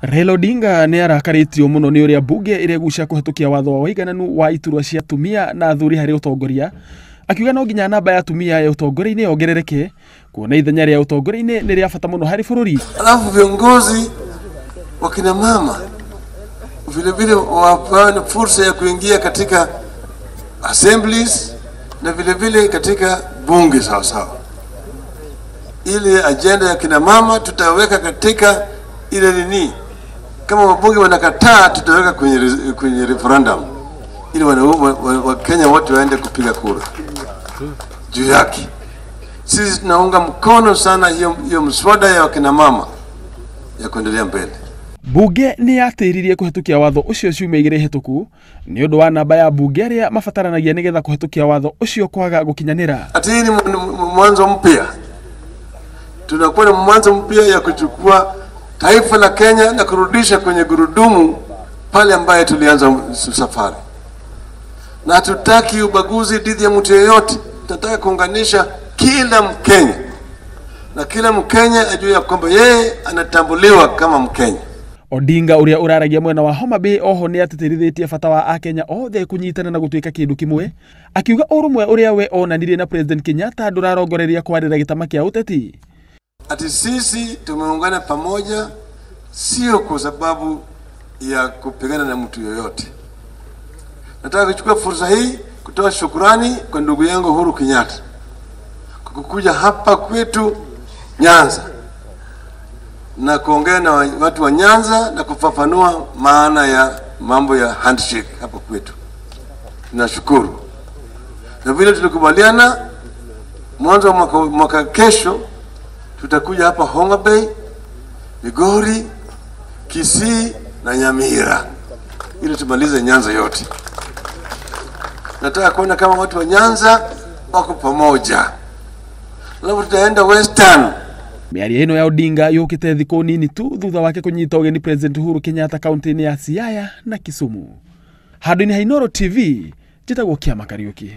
Raila Odinga nĩ arakarĩtio mũno nĩ ũrĩa mbunge ĩregucia kũhetũkia watho wa ũigananu wa iturwa cia atumia na athuri harĩ ũtongoria, akiuga no nginya namba ya atumia ya ũtongoria-inĩ yongerereke kuona ithenya rĩa ũtongoria-inĩ nĩ rĩa bata mũno harĩ bũrũri. Alafu viongozi wakina mama vile vile wapewe fursa ya kuingia katika assemblies na vile vile katika bunge sawa sawa. Ile agenda ya kina mama tutaweka katika ile nini, kama wabunge wanakataa tutaweka kwenye referendum ili Wakenya wote waende kupiga kura juu yake. Sisi tunaunga mkono sana hiyo mswada ya kina mama ya kuendelea mbele. Bunge nĩ yatĩririe kũhetũkia watho ũcio ciumia igĩrĩ hĩtũku nĩ ũndũ wa namba ya bunge arĩa mabataranagia nĩgetha kũhetũkia watho ũcio kwaga gũkinyanĩra. Ati hii ni mwanzo mpya, tunakuwa na mwanzo mpya ya kuchukua taifa la Kenya na kurudisha kwenye gurudumu pale ambaye tulianza safari. Na hatutaki ubaguzi dhidi ya mtu yeyote, tunataka kuunganisha kila Mkenya na kila Mkenya ajue ya kwamba yeye anatambuliwa kama Mkenya. Odinga uria uraragia mwena wa Homa Bay oho ni atĩtĩrithĩtie bata wa akenya othe kũnyitana na gũtuĩka kĩndũ kĩmwe, akiuga ũrũmwe ũrĩa we onanirie na President Kenyatta ndũrarongoreria kwarĩra gĩtama kĩa ũteti. Ati sisi tumeungana pamoja sio kwa sababu ya kupigana na mtu yoyote. Nataka kuchukua fursa hii kutoa shukurani kwa ndugu yangu Uhuru Kenyatta kwa kukuja hapa kwetu Nyanza na kuongea na watu wa Nyanza na kufafanua maana ya mambo ya handshake hapa kwetu. Tunashukuru. Na vile tulikubaliana mwanzo wa mwaka kesho tutakuja hapa Homa Bay, Migori, Kisii na Nyamira ili tumalize Nyanza yote. Nataka kuona kama watu wa Nyanza wako pamoja. Alafu tutaenda Western. Mĩario ĩno ya Odinga yũkĩte thikũ nini tu thutha wake kũnyita ũgeni President Uhuru Kenyatta kaunti-inĩ ya Siaya na Kisumu. Handũ-inĩ ha Inooro TV, njĩtagwo Kĩama Kariũki.